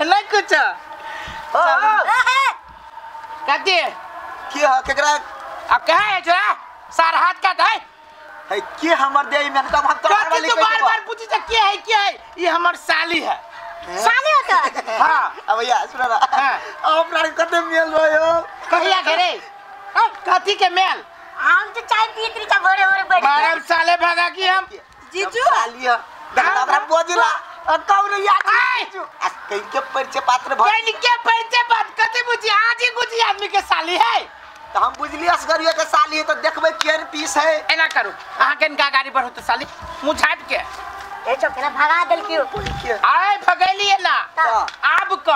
नहीं कुछ कथी की ह केकरा अब कहाँ है छोरा सार हाथ काट है है के हमर दे में तो हम तोरा वाली तू बार बार पूछी छ के है ये हमर साली है। साली हो तो हां अब भैया सुन ना अपना कते मेल रहो कहिया घरे कथी के मेल हम तो चाय पीत रही भोरे भोरे बैठ मारम साले भगा की हम जीजू साली है देखा हमरा बोजिला कौन याद जीजू आ कहीं के परिचय पात्र भ कहीं के परिचय पात्र कथी बुझी आज ही बुझी आदमी के साली है तो हम बुझलिए असगरिया के साली है तो देखबे केहन पीस है। एना करू अहाँ के इनका गाड़ी पर हो तो साली मुंह झाप के ए चौकना भगा देल क्यों आए भगैलिए ना अब क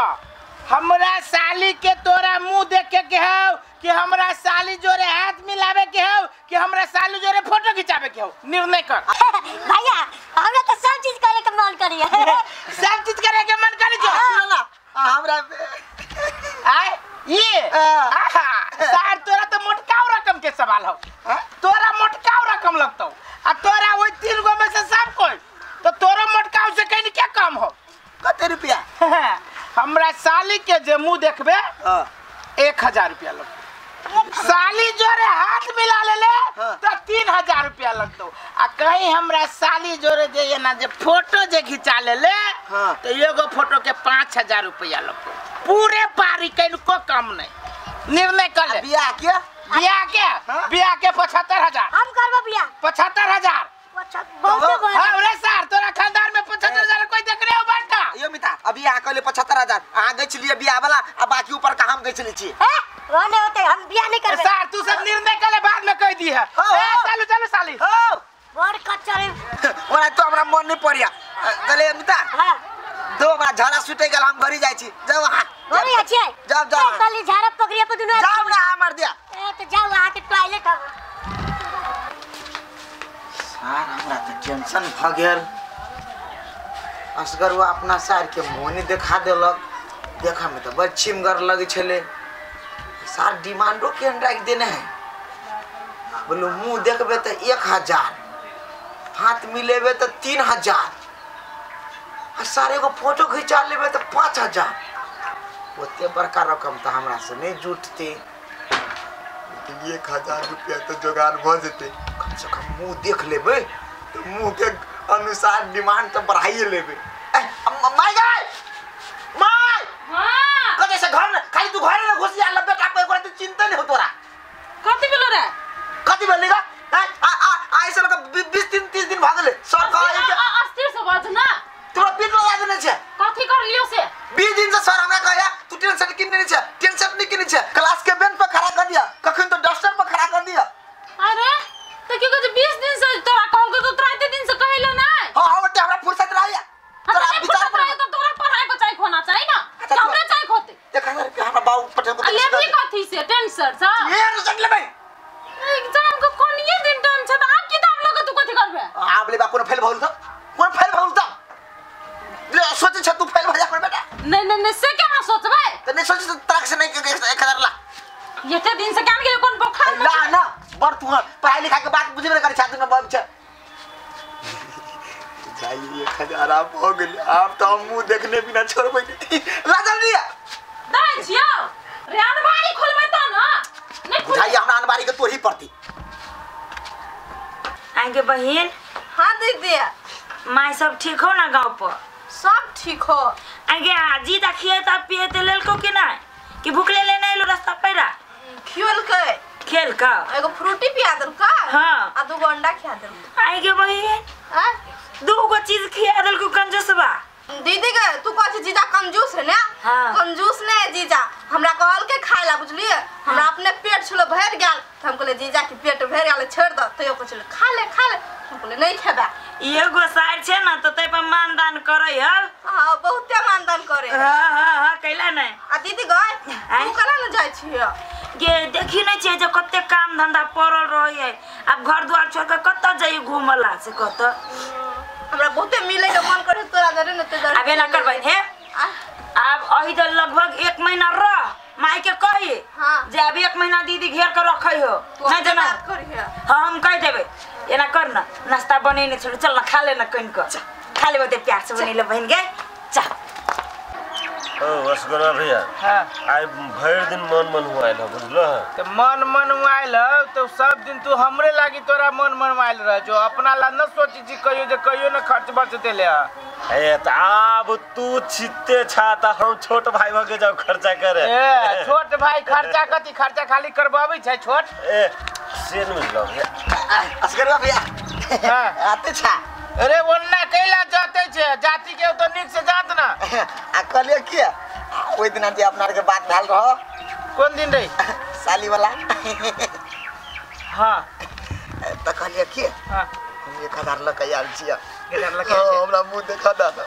हमरा साली के तोरा मुंह देखे के हौ कि हमरा साली जोरे हाथ मिलावे के हौ कि हमरा साली जोरे फोटो खिंचावे के हौ निर्णय कर। भैया हमरा तो सब चीज करे के मन करिए। सब चीज करे के मन करी जो सुन ना हमरा आए ये आहा सार तोरा तो मोटकाव रकम के सवाल हो तोरा मोटकाव रकम लगतौ आ तोरा ओइ तीन गो में से सब कोई तो तोरा मोटकाव से कहीं क्या कम हो कते रुपया। हमरा साली के जे मुंह देखबे 1000 रुपया लगतौ साली जोरे हाथ मिला ले ले तो 3000 रुपया लगतौ आ कहीं हमरा साली जोरे जे ये ना जे फोटो जे खिंचा ले ले तो एगो फोटो के 5000 रुपया लगतौ पूरे पारी कहीं को कम नहीं निर्णय कर ले। बियाह के बियाह के बियाह के 75000 हम करबो बियाह 75000 बहुत। हां रे सर तोरा खानदान में 75000 कोई देख रहे हो बाटा यो मिता अभी अहाँ कहले 75000 अहाँ गछि लिए बियाह वाला आ बाकी ऊपर का हम गछि छी हैं रहने होते हम बियाह नहीं करबे सर तू सब निर्णय कर ले बाद में कह दी है। ए चलो चलो साली हो बड़ कच्चर ओरा तो हमरा मन नहीं पड़िया कहले मिता हां दो हमरा झाड़ा सुटे गेल हम घरी जाय छी जाओ अहाँ घरी जाय छी जाओ जाओ साली झाड़ा पकड़िया पर दुनू जाओ ना हमर दिया ए तो जाओ अहाँ के टॉयलेट हम सार हमरा तो टेंशन भ गेल असगरुआ अपना सार के मोने देखा देलक देखा में तो बड़ छिमगर लगे छले सार डिमांडो केहन राखि देने है बोलू मुँह देखबे तो 1000 हाथ मिलेबे तो 3000 आ सार एगो फोटो खिंचा लेबे तो 5000 ओते बड़का रकम तो हमरा से नहीं जुटते 1000 रुपया तो जोगाड़ भ जेतै कम से कम मुँह देख लेबै तो मुँह के अनुसार डिमांड तो बढ़ाइए लेबै। My guy my हां कते से घर खाली तू घर में घुस जा बेटा को एकरा तो चिंता नहीं हो तोरा कथि भेलो रे कथि भेलै गा आ आ आ ऐसे लग 20 दिन 30 दिन भ गेलै सर कह अस्थिर से बाज ना तोरा पीट लगा देने छै कथि कर लियो से 20 दिन से सर हमरा कहया तू टेंशन किन नहीं छै टेंशन नहीं किन छै क्लास के बेंच पर खड़ा कर दिया कखन तो डस्टर पर खड़ा कर दिया। अरे तो की कहै 20 दिन से तोरा कहल के तो तोरा एते दिन से कहलो ना। हां हां ओते हमरा फुर्सत रहया तोरा विचार पर तो तोरा पढ़ाई को चाहे होना चाहिए ना हमरा चाहे होते 1000 रुपया हमरा बाबू पटेल को लेबी कथि से टेंशन सा ये रिजल्ट लेबै एग्जाम को कोनिए दिन टाइम छै त आब किताब लगे तू कथि करबे आब लेबा कोनो फेल भौल त कोन फेल भौल त ले सोचे छ तू फेल भ जा बेटा नहीं नहीं नहीं से केना सोचबे त नहीं सोचे त तराक से नहीं 1000 ला एते दिन से केना गेल कोन बोखार ला ना बड़ तू पढ़ाई लिखाई के बात बुझबे करे छात्र में बम छ जाई 1000 आप हो गेल आप तो हम मुंह देखने बिना छोड़बै नहीं ला जल्दी दै छियो रे अनबारी खोलबै त ना नहीं बुझाई हमरा अनबारी के तोही पड़ती। आगे बहन। हां दीदी माई सब ठीक हो ना गांव पर सब ठीक हो। आगे आजी देखिए त पिए ते लेलको कि ना कि भूख ले लेने एलो रास्ता पैरा खियल के खेल का एगो फ्रूटी पिया देलका। हां आ दूगो अंडा खिया देलका। आगे बहन हां दूगो चीज खिया देलको कंजूसबा दीदी के तू कहै जीजा कंजूस है ना। हाँ। कंजूस ने जीजा हमरा कहल के खाए ला बुझलिए। हमरा अपने पेट छलो भर गेल त हम कहले जीजा के पेट भर गेल छोड़ द तैयो कहै छले खा ले खा ले। हम कहले नहीं खेबा। एगो सार छे ना त तै पर मानदान करै ह। हां बहुते मानदान करे। हां हां हां कैला नै। आ दीदी गय तू कला न जाय छिय गे देखी नै छियै जे कते काम धंधा पड़ल रहै। आब घर द्वार छोड़ के कत जाई घुमला से कत हमरा बहुते मिले के मन करे तोरा जरे न ते आब एना करबै हे। आब अही त लगभग 1 महीना रह माई के कही। हाँ। जे अब 1 महीना दीदी घेर के रखै हो नै जना। हां हम कह देबै एना कर ना नाश्ता बनेने छलो चल ना खा ले ना कनि क खा खा लेबो ते प्यार से बनेलो बहिन गे चल। ओ असगरा भैया हां आइ भरि दिन मन मन हुआइल ह बुझलो ह। त मन मन हुआइल ह तो सब दिन तू हमरे लागी तोरा मन मन हुआइल रह जो अपना ला न सोची छी कहियो जे कहियो न खर्च बर्च देले ह। ए त आब तू छिते छा त हम छोट भाई भ के जाऊ खर्चा करे। ए छोट भाई खर्चा कथि खर्चा खाली करबाबै छै छोट। ए से न बुझलो भैया असगरा भैया हां आते छा। अरे ओन्ना कैला जाते छे जाति के तो निक से जात ना। आ कहलिए की ओइ दिना जे अपना के बात भेल रहो। कोन दिन रे? साली वाला। हां त कहलिए की हां हम 1000 ल के आयल छियै। 1000 ल के हमरा मुंह देखा दा ना।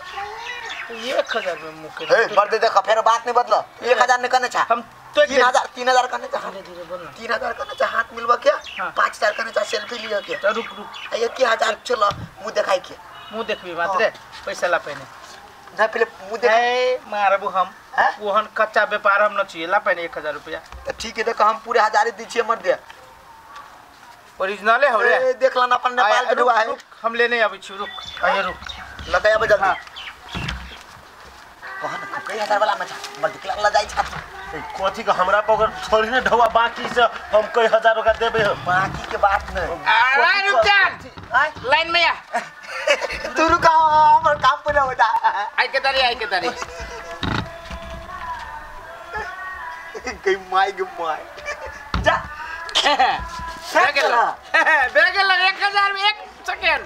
1000 में मुंह के ए मर दे देखा फेर बात नहीं बदलो। 1000 ने कहने छा हम तो 3000 कहने छा। धीरे बोल ना। 3000 कहने छा हाथ मिलवा के 5000 कहने छा सेल्फी लियो के। तो रुक रुक 1000 चलो मुंह देखाई के। मुंह देखबी मात्र पैसा ला पहिने ना पहले मुंह देख। ए मारबू हम ओहन कच्चा व्यापार हम न छियै ला पहिने 1000 रुपया। त ठीक है देख हम पूरे 1000 दी छियै मर दे ओरिजिनले हो रे। ए देख ला ना अपन नेपाल के डुआ है। हम लेने आबै छी रुक आइए रुक लगाय आबै जल्दी। कहन कई हजार वाला में छा मर दिखला ला जाई छा। कथी के हमरा पकड़ थोड़ी ने ढौआ बाकी से हम कई हजार रुपया देबे हम बाकी के बात नहीं। अरे रुक जा लाइन में आ तू रुका हमर काम पूरा हो जा। आई के तारी आई के तारी गई माई गई माई जा भे गेल 1000 में 1 सेकंड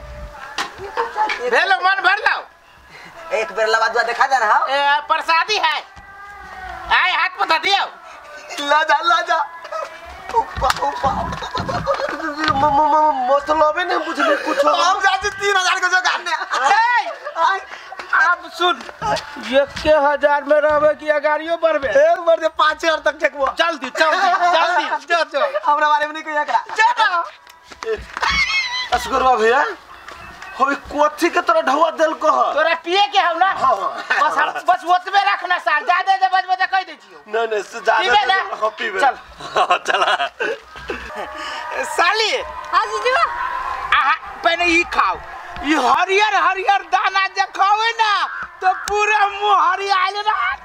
भेलो मन भर लाओ। एक बेर लवा दुआ देखा जा ना। ए प्रसादी है आए हाथ पता दियो ला जा ला जा। उपा उपा मतलब नहीं बुझले कुछ। हम जाते 3000 के जोगाड़ ने। अब सुन 1000 में रहबे कि अगाड़ियो बढ़बे? एक बार दे 5000 तक ठेकबो। जल्दी जल्दी जल्दी जो जो हमरा बारे में नहीं कहिया करा जा। असगरवा भैया होई कोथी के तोरा ढौआ देल को ह? तोरा पिए के हौ ना। बस हम बस ओतबे रखना साल ज्यादा जे बज बज कह दै छियो। नहीं नहीं से ज्यादा ना हां पीबे चल चला साली। हां जीजू आहा पहले ई खाओ ई हरियर हरियर दाना जे खावे ना तो पूरा मुंह हरियाल रहत।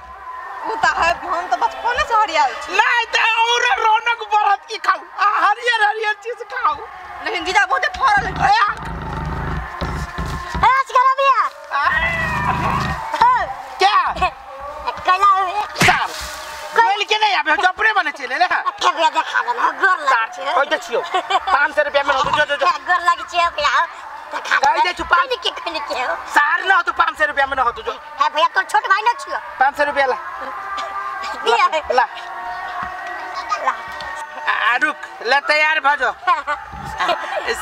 उ त है हम त बचपने से हरियाल छी। नहीं त और रौनक बढ़त की खाओ आ हरियर हरियर चीज खाओ। लेकिन जीजा बहुत फरल है। क्या कैला सार बोल के नहीं आबे अपने बने चले ले। के भैया देखा ना गोर लाग छै। कह दे छियो 500 रुपया में हो जो जो गोर लाग छै भैया देखा कह दे छु 5 के के के हो सार ना हो तो 500 रुपया में ना हो तो जो है भैया तोर छोट भाई ना छियो। 500 रुपया ला ला ला आ रुक ले तैयार भ जो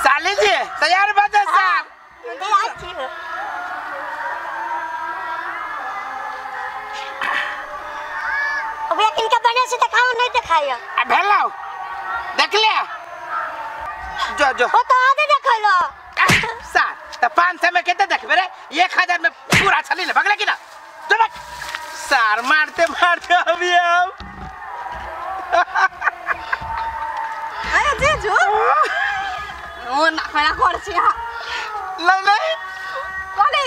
साली जी तैयार भ जो साहब तैयार छियो। भैया किनका बने से देखाओ नहीं देखायो। आ भेलाओ देख ले जो जो ओ तो आधे देखलो सार त 500 में केते देखबे रे 1000 में पूरा छली ले भगले की ना जो सार मारते मारते अभी हम आया जीजू ओ ना खाना कर छी हां नहीं नहीं कहले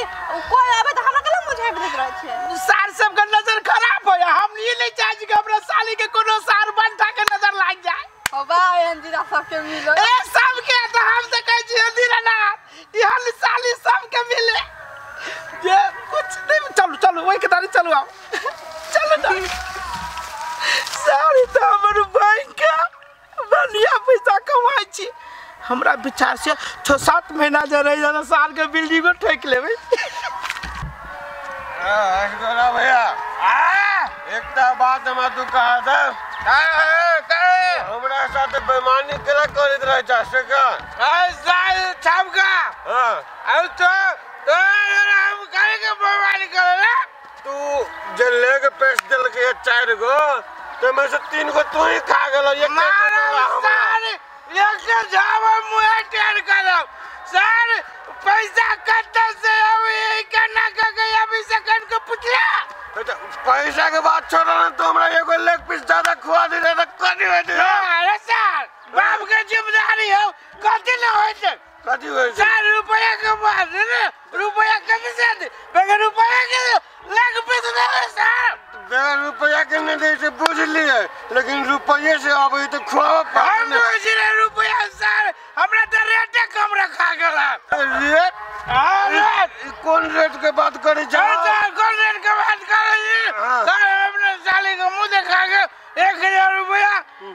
कोई आबे त हमरा केला मुझे देत रहै छै। सार सब के नजर खराब हो या हम ये नहीं चाहे कि हमरा साली के कोनो सार बंठा के नजर लाग जाए। ओ बा एहन जीजा सबके मिलो। ए सबके तो हम त कहै छी दीना इहन साली सबके मिले जे कुछ नहीं। चलू चलू ओइ के तारी चलू आओ चलू ना सारी त हमर बैंक के बढ़िया पैसा कमाइ छी। हमरा विचार से 6-7 महीना जे रहि जाना साल के बिल्डिंगो ठोक लेबै। असगरा भैया एकटा बात हमरा तू कहा दे हमरा साथ बेईमानी केला करैत रहै छ से कह। साल छापका हां अब तो हम करे के बेईमानी करे तू जे लेग पीस देल के 4 गो तो में से 3 गो तू ही खा गेल। एक साल एक जावा मुंह टेर करब सर पैसा कत से अभी केना के गई अभी सेकंड के पुछला। पैसा के बात छोड़ ना तो हमरा एगो लेग पीस ज्यादा खुआ दे त कथी होइत। अरे सर बाप के जिम्मेदारी हो कथी न होइत कथी होइत सर रुपया के बात रे रुपया कते से दे बगैर रुपया के लेग पीस दे सर बगैर रुपया के नहीं दे से बुझ लिए लेकिन रुपये से आबै तो खुआब हम बुझ रे रुपया सर हमरा त रेटे कम रखा गेला रेट हां रेट कोन रेट के बात करे जा सर कोन रेट के बात करे जी सर हमने साली के मुंह देखा के 1000 रुपया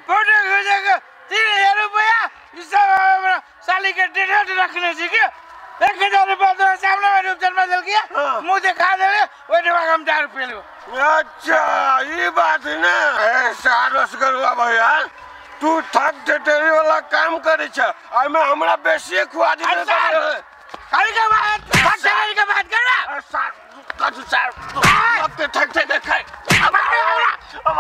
फोटो खींचे के 3000 रुपया ई सब हमरा साली के डेट रखने छी के 1000 रुपया तो सामने में रूप जन्मा दल किया मुंह देखा देले ओइ डबा हम 4 रुपया लेबो। अच्छा ई बात है ना ए सार रसगुल्ला भैया तू ठग ठेठेरी वाला काम करे छ आ में हमरा बेसी खुआ दे खाली के बात ठग ठेठेरी के बात कर रहा सार कछु सार अब ते ठग ठेठे खाए अब अब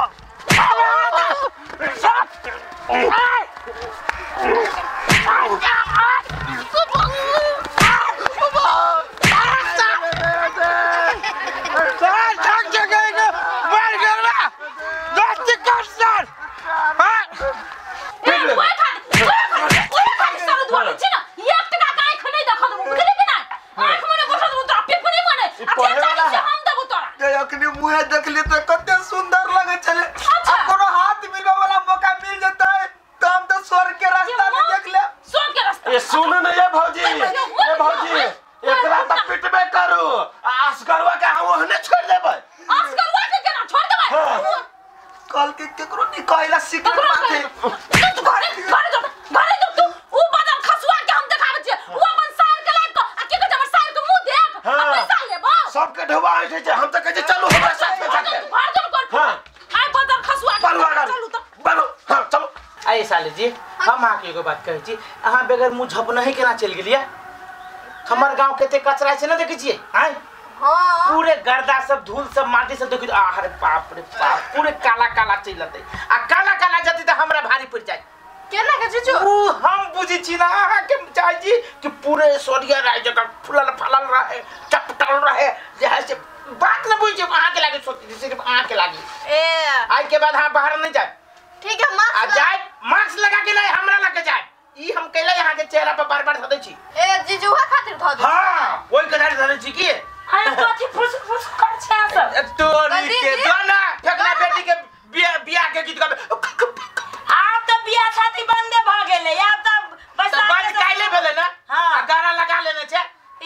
मुँह देखली तो कते सुंदर लगे छले आ कोनो हाथ मिलबे वाला मौका मिल जतै तो हम तो स्वर्ग के रास्ता में देख ले स्वर्ग के रास्ता। ए सुन न ये भौजी ए भौजी एकरा त पिटबे करू आ असगरवा के हम ओहने छोड़ देबै। असगरवा के केना छोड़ देबै? कल के केकरो नहीं कहला सीक्रेट बात है। तू घरे घरे जो घरे जो तू उ बदल खसुआ के हम देखाबै छियै उ अपन सार के लाग के आ के कहै हमर सार के मुंह देख आ पैसा लेबो सबके ढोबा ऐठे छै हम त कहै छै चलू हमरा साथ में जाके घर जो कर। हां आइ बदल खसुआ के चलू त बनो। हां चलो। आइ साले जी हम अहाँ के एगो बात कहै छी अहाँ बगैर मुंह झपने ही केना चलि गेलियै? हमर गांव कते कचरा छै ने देखै छियै? आइ हां पूरे गर्दा सब धूल सब माटी सब देखि आह रे बाप रे बाप पूरे काला काला चलि जतै आ काला काला जतै त हमरा भारी पड़ जाय। केना के जीजू? उ हम बुझै छी ना अहाँ के चाहै छी कि पूरे सोनिया राय जगह फुलल फलल रहे चपटल रहे जे है से बात न बुझै अहाँ के लागे सोचै सिर्फ अहाँ के लागे। ए आई के बाद अहाँ बाहर नहीं जाए। ठीक है मास्क आ जाए मास्क लगा के नहीं हमरा लगे जाए ई हम कैला यहाँ के चेहरा पर बार-बार धदै छी। ए जीजू खातिर धऽ दे। हां ओइ के धदै छी की अरे कथि फुस फुस कर छै सब तोरी के दोना फेकना बेटी के बियाह के गीत गाबे। आब त बियाह शादी बंदे भ गेलै आब त बस बंद काइले भेलै ना। हां गाना लगा लेने छै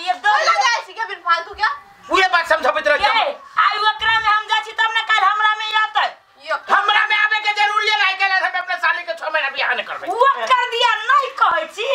ये दो लगा छी के बिन फालतू क्या उहे बात समझबैत रह। ए आई ओकरा में हम जा छी तब ना काल हमरा में आतै। हमरा में आबे के जरूरी है नहीं कैला हम अपने साली के 6 महीना बियाह नहीं करबै। वो कर दिया नहीं कहै छी।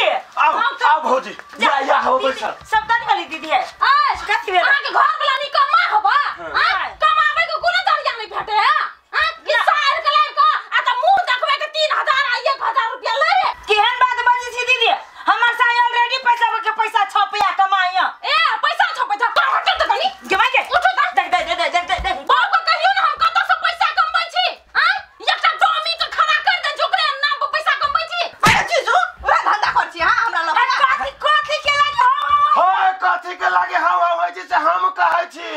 आओ आओ भौजी या या हो बैठल सब तन गली दीदी है आ कथि भेल अहाँ के घर वाला नहीं कमा होबा आ कमाबै के कोनो जरिया नहीं भेटे है आ कि सार के लाग के आ त मुंह देखबै के 3000 आ 1000 रुपया लेबे। केहन बात बजै छी दीदी? हमर साई ऑलरेडी पैसा के पैसा छपया कमाइया। ए पैसा छपै छ तो हट त कनी के भाई के उठो त देख देख देख देख देख बाप के कहियो ना हम कत से पैसा कमबै छी आ एकटा डमी के खड़ा कर दे जोकरे नाम पर पैसा कमबै छी। अरे जीजू उहे धंधा कर छी हां हमरा लग कथि कथि के लागे हो हां कथि के लागे हां हां होय छै से हम कहै छी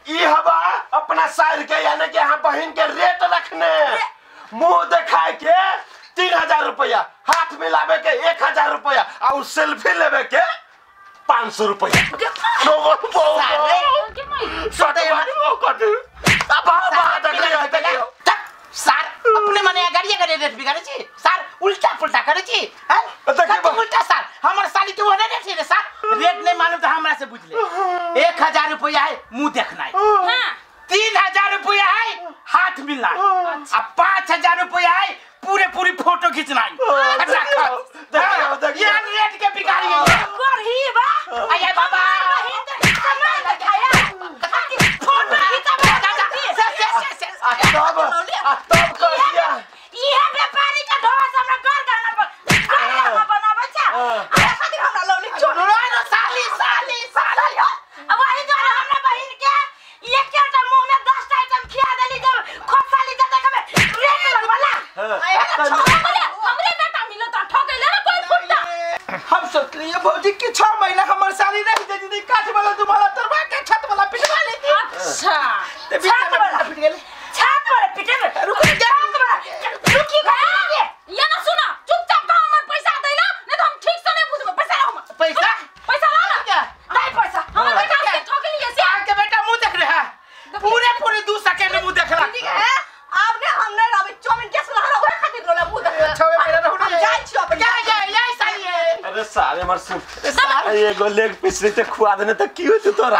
ई हवा अपना साइर के यानी कि अहाँ बहिन के रेट रखने मुंह देखाय के 3000 रुपया हाथ मिलावे के 1000 रुपया आ उ सेल्फी लेवे के 500 रुपया। सार अपने मने गाड़िया के रेट बिगाड़े छी सार उल्टा पुल्टा करे छी हैं उल्टा सार हमर साली तो ओने रेट छै रे सार रेट नहीं मालूम तो हमरा से बुझ ले। 1000 रुपया है मुंह देखना है। हां 3000 रुपया है हाथ मिलना है आ 5000 रुपया है पूरे पूरी फोटो खींचना है। देखियो ये रेट के बिगाड़ी है करही बा आया बाबा सामान देखाया फोटो खिचाबे से से से से तब तब कर दिया इहे व्यापारी के ढोवा से हमरा घर गहना पर घर गहना बनाबै छै अरे खातिर हमरा लौली छोड़ साली साली साली अब वही द्वारा हमरा बहिन के एक एकटा मुंह में 10 टा आइटम खिया देली जब खोसाली जे देखबे रेट लगवाला। हमरे बेटा मिलो त ठगैले ना कोई फुट्टा। हम सोचलिए भौजी कि 6 महीना हमर साली रह जेती काठ वाला तुम्हारा तरवा के छत वाला पिटवा लेती। अच्छा छत वाला पिट गेले छत वाला पिटे में रुक जा रुकी गए ये ना सुना चुपचाप का हमर पैसा देला नहीं तो हम ठीक से नहीं बुझबे। पैसा ला हमर पैसा पैसा ला ना क्या नहीं पैसा हमर हमर सुन एगो लेग पीस रे ते खुआ देने त की होत तोरा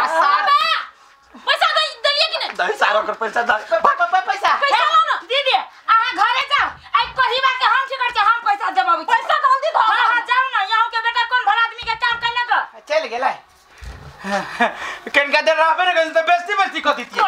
पैसा दे देलिए कि नहीं दही सारा ओकर पैसा दे पैसा पैसा लो ना दीदी अहाँ घरे जाओ आई कहिबा के हम ठीक करके हम पैसा देबाबी पैसा जल्दी दो। हां हां जाओ ना यहाँ के बेटा कौन भला आदमी के काम कैलक चल गेलै कनका देर रहबे ने त बेइज्जती बेइज्जती क दितियै।